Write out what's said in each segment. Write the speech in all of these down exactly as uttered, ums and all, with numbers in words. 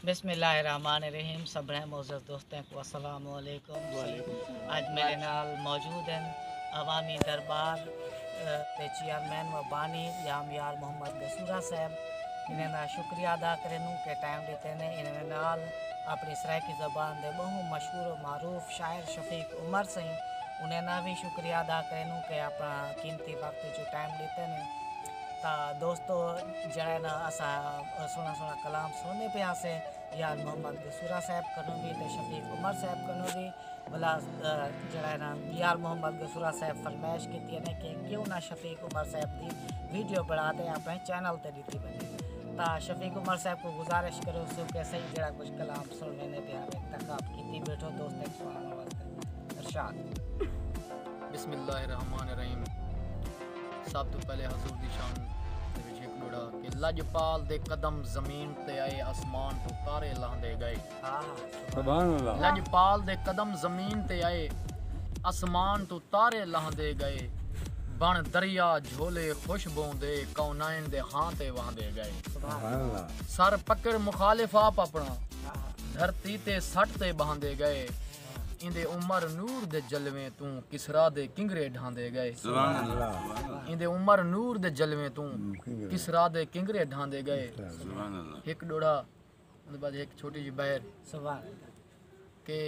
بسم اللہ الرحمن الرحیم۔ سبھڑیں معزز دوستیں کوں السلام علیکم۔ اڄ میݙے نال موجود ہن عوامی دربار تے چیئرمین و بانی ڄام یار محمد گسورا صاحب۔ انہیں دا شکریہ ادا کریندوں کہ ٹائم ݙتے نے۔ انہیں نال اپݨی سرائیکی زبان دے ٻہوں مشہور و معروف شاعر شفیق عمر سئیں، انہیں دا وی شکریہ ادا کریندوں کہ اپݨا قیمتی وقت چوں ٹائم ݙتے نے۔ تاں دوستو، جیڑھا نا اساں سوہݨا سوہݨا کلام سݨدے پئے ہاسے یار محمد گسورا صاحب کنوں وی تے شفیق عمر صاحب کنوں وی۔ بھلا جیڑھا نا یار محمد گسورا صاحب فرمائش کیتی ہے نا کہ کیوں نہ شفیق عمر صاحب دی ویڈیو بݨا تے اپݨے چینل تے ݙتی ونڄے۔ تاں شفیق عمر صاحب کوں گزارش کریسوں کہ سئیں جیڑھا کجھ کلام سݨویندے پئے ہاسے، تقاب کیتی ٻیٹھو دوستیں سݨݨ واسطے۔ ارشاد۔ بسم اللہ الرحمن الرحیم۔ سب توں پہلے حضور دی شان دے وچ ہک ݙوہڑا کہ لڄپال دے قدم زمین تے آئے، اسمان توں تارے لہندے ڳئے۔ سبحان اللہ۔ لڄپال دے قدم زمین تے آئے، اسمان توں تارے لہندے ڳئے، بݨ دریا جھولے خوشبوں دے، کونائن دے ہاں تے وہندے ڳئے۔ سبحان اللہ۔ سر پکڑ مخالف آپ اپݨا، دھرتی تے سٹ تے ٻہندے ڳئے۔ ایندے عمر نور دے جلویں توں کسریٰ دے کنگرے ڈھاندے ڳئے۔ سبحان اللہ۔ ایندے عمر نور دے جلویں توں کسریٰ دے کنگرے ڈھاندے ڳئے۔ سبحان اللہ۔ ہک ݙوہڑا، اوندے بعد ہک چھوٹی جی بحر۔ سبحان اللہ۔ کہ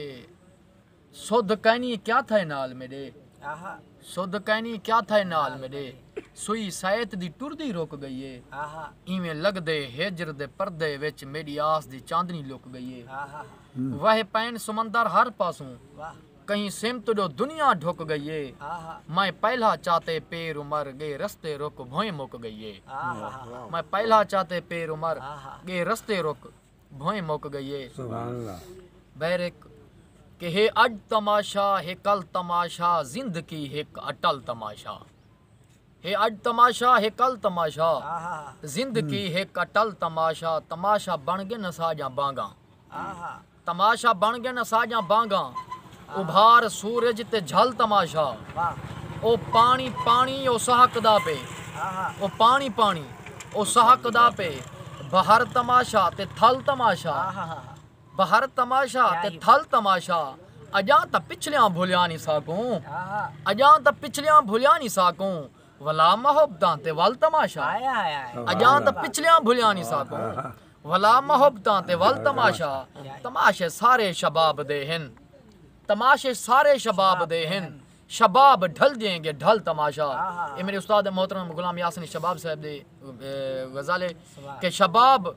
سدھ کائنی کیا تھئے نال میݙے، آہا۔ سدھ کائنی کیا تھئے نال میݙے، سوئی سائت دی ٹردی رک ڳئی ہے۔ آہا۔ ایویں لڳدے ہجر دے پردے وچ میݙی آس دی چاندنی لک ڳئی ہے۔ آہا۔ وہے پئن سمندر ہر پاسوں، واہ۔ کہیں سمت جو دنیا ڈھک ڳئی ہے۔ آہا۔ میں پہلا چاتے پیر عمر ڳئے رستے رک بھوئیں مک ڳئی ہے۔ آہا۔ میں پہلا چاتے پیر عمر آہا۔ ڳئے رستے رک بھوئیں مک ڳئی ہے۔ سبحان اللہ۔ بحر ہک کہ ہے اڄ تماشا، ہے کل تماشا، زندگی ہک اٹل تماشا۔ ہے اڄ تماشا، ہے کل تماشا، آہا۔ زندگی ہک اٹل تماشا، تماشا بݨ ڳن اساݙیاں بانگاں۔ آہا۔ تماشا بݨ ڳن اساݙیاں بانگاں، آہا۔ ابھار سورج تے جھل تماشا۔ واہ۔ او پاݨی پاݨی او سہکدا پئے۔ آہا۔ او پاݨی پاݨی او سہکدا پئے۔ بحر تماشا تے تھل تماشا۔ آہا۔ بحر تماشا کیا تے ہی تھل تماشا۔ اڄاں تاں پچھلیاں بھلیاں نی ساکوں۔ آہا۔ اڄاں تاں پچھلیاں بھلیاں نی ساکوں۔ ولا محبتاں تے ول تماشا۔ ہائے، ہائے، ہائے۔ اڄاں تاں پچھلیاں بھلیاں نی ساکوں۔ ولا محبتاں تے ول تماشا۔ کیا ہی۔ تماشے سارے شباب دے ہن۔ تماشے سارے شباب دے ہن۔ شباب ڈھل ڄیں ڳے ڈھل تماشا۔ آہا۔ اے میݙے استاد محترم غلام یاسین شباب صاحب دی، اے، غزل ہے سبحان۔ کہ شباب،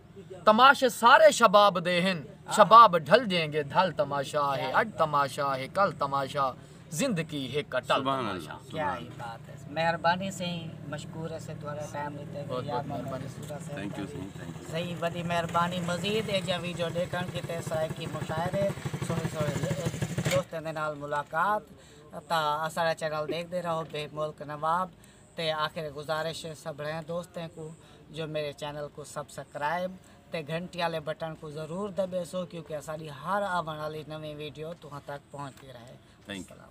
تماشے سارے شباب دے ہن۔ آہا۔ شباب ڈھل ڄیں ڳے ڈھل تماشا ہے، کیا اڄ تماشا ہے، کل تماشا، زندگی ہک اٹل سبحان اللہ۔ تماشا۔ کیا ہی بات ہے۔ مہربانی سئیں، مشکور ہے سئیں تہاݙا ٹائم ݙتے بہت یار بہت محمد مہربانی۔ گسورا صاحب سئیں۔ تھینک یو سئیں، تھینک یو۔ سئیں وݙی مہربانی۔ مزید ایجھا ویڈیو ݙیکھݨ کیتے، سرائیکی مشاعرے، سوہݨے سوہݨے دوستیں دے نال ملاقات۔ تاں اساݙا چینل ݙیکھدے رہو بے ملک نواب۔ تے آخر گزارش ہے سبھڑیں دوستیں کوں جو میݙے چینل کوں سبسکرائب تے گھنٹی آلے بٹن کوں ضرور دٻیسو، کیونکہ اساݙی ہر آوݨ آلی نویں ویڈیو تہاں تک پہنچدی رہے۔ تھینک یو۔ السلام۔